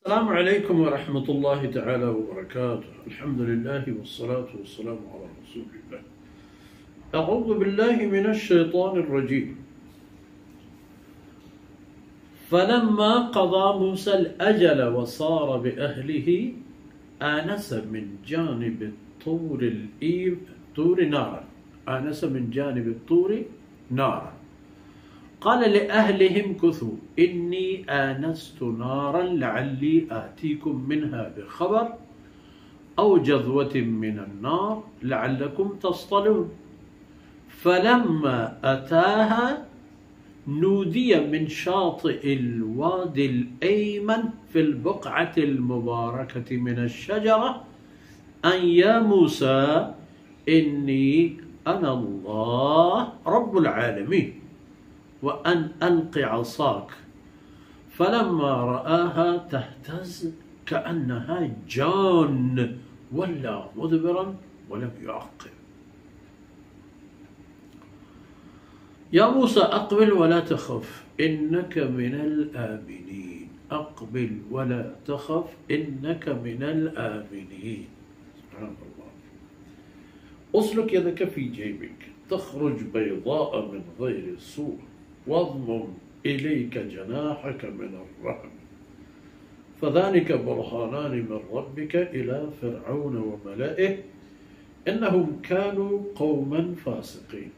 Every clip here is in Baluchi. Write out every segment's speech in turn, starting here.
السلام عليكم ورحمة الله تعالى وبركاته. الحمد لله والصلاة والسلام على رسول الله. أعوذ بالله من الشيطان الرجيم. فلما قضى موسى الأجل وسار بأهله آنس من جانب الطور الإيب-، طور نارا. آنس من جانب الطور نارا. قال لأهله امكثوا إني آنست نارا لعلي آتيكم منها بخبر أو جذوة من النار لعلكم تصطلون. فلما أتاها نودي من شاطئ الوادي الأيمن في البقعة المباركة من الشجرة أن يا موسى إني أنا الله رب العالمين وأن ألق عصاك. فلما رآها تهتز كأنها جان ولا مدبرا ولم يعقب. يا موسى أقبل ولا تخف إنك من الآمنين. أقبل ولا تخف إنك من الآمنين. سبحان الله. اسلك يدك في جيبك تخرج بيضاء من غير سوء واضمم إليك جناحك من الرهب فذلك برهانان من ربك إلى فرعون وملئه إنهم كانوا قوما فاسقين.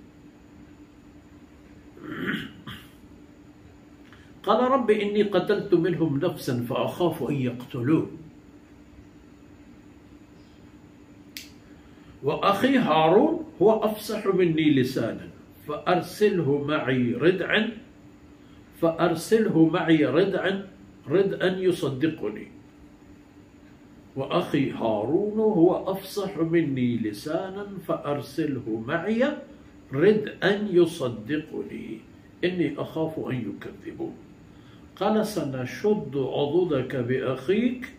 قال رب إني قتلت منهم نفسا فأخاف أن يقتلون وأخي هارون هو أفصح مني لسانا فأرسله معي ردعا، فأرسله معي ردعا، ردعا يصدقني. وأخي هارون هو أفصح مني لسانا فأرسله معي ردءا يصدقني إني أخاف أن يكذبون. قال سنشد عضدك بأخيك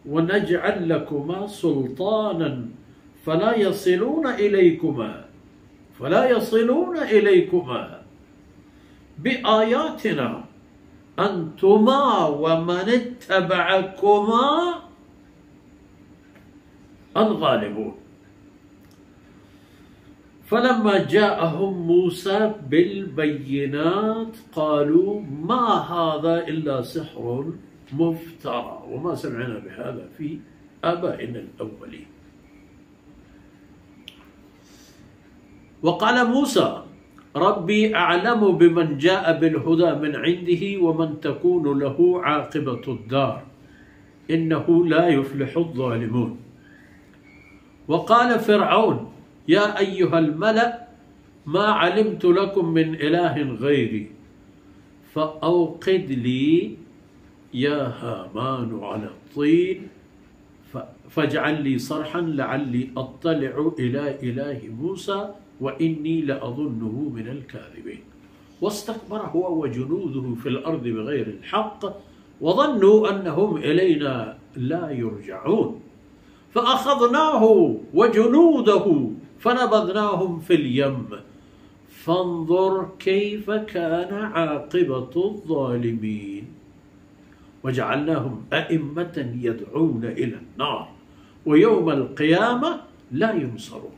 ونجعل لكما سلطانا فلا يصلون إليكما، فلا يصلون إليكما بآياتنا أنتما ومن اتبعكما الغالبون. فلما جاءهم موسى بالبينات قالوا ما هذا إلا سحر مفترى وما سمعنا بهذا في آبائنا الأولين. وقال موسى ربي أعلم بمن جاء بالهدى من عنده ومن تكون له عاقبة الدار إنه لا يفلح الظالمون. وقال فرعون يا أيها الملأ ما علمت لكم من إله غيري فأوقد لي يا هامان على الطين ف-، فاجعل لي صرحا لعلي أطلع إلى إله موسى وإني لأظنه من الكاذبين. واستكبر هو وجنوده في الأرض بغير الحق وظنوا أنهم إلينا لا يرجعون. فأخذناه وجنوده فنبذناهم في اليم. فانظر كيف كان عاقبة الظالمين. وجعلناهم أئمة يدعون إلى النار ويوم القيامة لا ينصرون.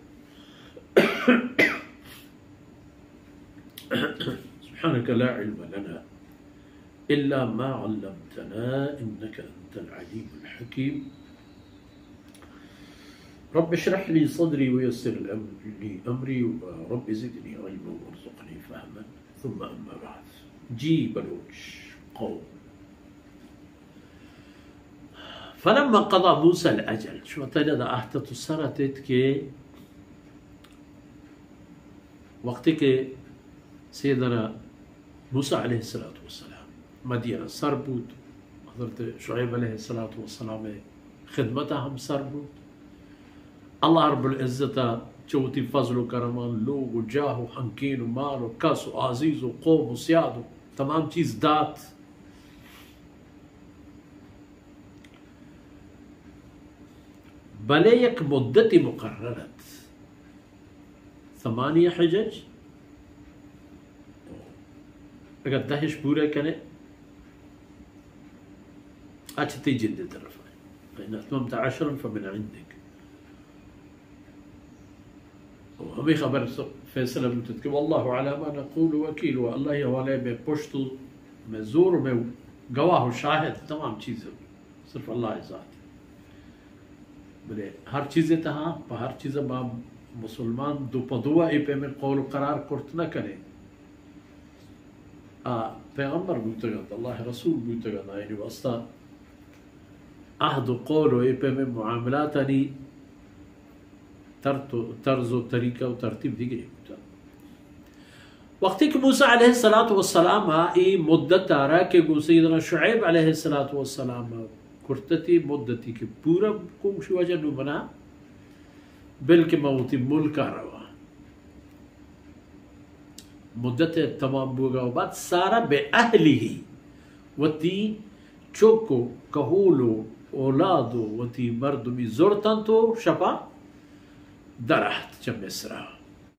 سبحانك لا علم لنا إلا ما علمتنا إنك أنت العليم الحكيم. رب اشرح لي صدري ويسر الأم-، لي أمري، ورب زدني علما وارزقني فهما. ثم أما بعد. جی بلوچ قوم. فلما قضى موسى الأجل، شما تجد احتت سرت کہ وقتی کہ سیدنا موسی علیہ الصلوۃ والسلام مدین سر بوت، حضرت شعیب علیہ الصلوۃ والسلام خدمت ہم سر بوت، اللہ رب العزت چہ وتی فضل و کرمان لوگ و جاہ و ہنکین و مال و کس و عزیز و قوم و سیاد و تمام چیز دات، بلے یک مدتی مقرر ات۔ ثمانیہ حجج، اگر دہش پورہ کنے، اچ تئی جند طرف ءَ۔ فإن أتممت عشرا فمن عندك۔ و ہمے خبر س-، فیصلہ بوتت کہ واللہ علی ما نقول وکیل، و اللہ ءِ حوالہ ءَ مئے پشت و مئے زور و مئے گواہ و شاہد تمام چیز صرف اللہ ءِ ذات۔ بلے ہر چیز ءِ تہا، پہ ہر چیز ءَ ما مسلمان دو پہ دو ءَ اے پیمیں قول و قرار کرت نہ کنیں۔ آ پیغمبر بوتگ انت، اللہ ءِ رسول بوتگ انت، آیانی واسطہ عہد و قول و اے پیمیں معاملاتانی ترت و، طرز و طریقہ و ترتیب دگرے بوتگ۔ وقتی کہ موسیٰ علیہ الصلوۃ والسلام ءَ اے مدت ءَ را کہ گوں سیدنا شعیب علیہ الصلوۃ والسلام ءَ کرتتی، مدتی کہ پورا کمشی وجہ نو منا بلکہ من وتی ملک ءَ رواں۔ مدت تمام بوگا و بعد سارا بہ اہلہ، وتی چک و کہول و اولاد و وتی مردمی زرتنت و شپا درہت چہ مصرا۔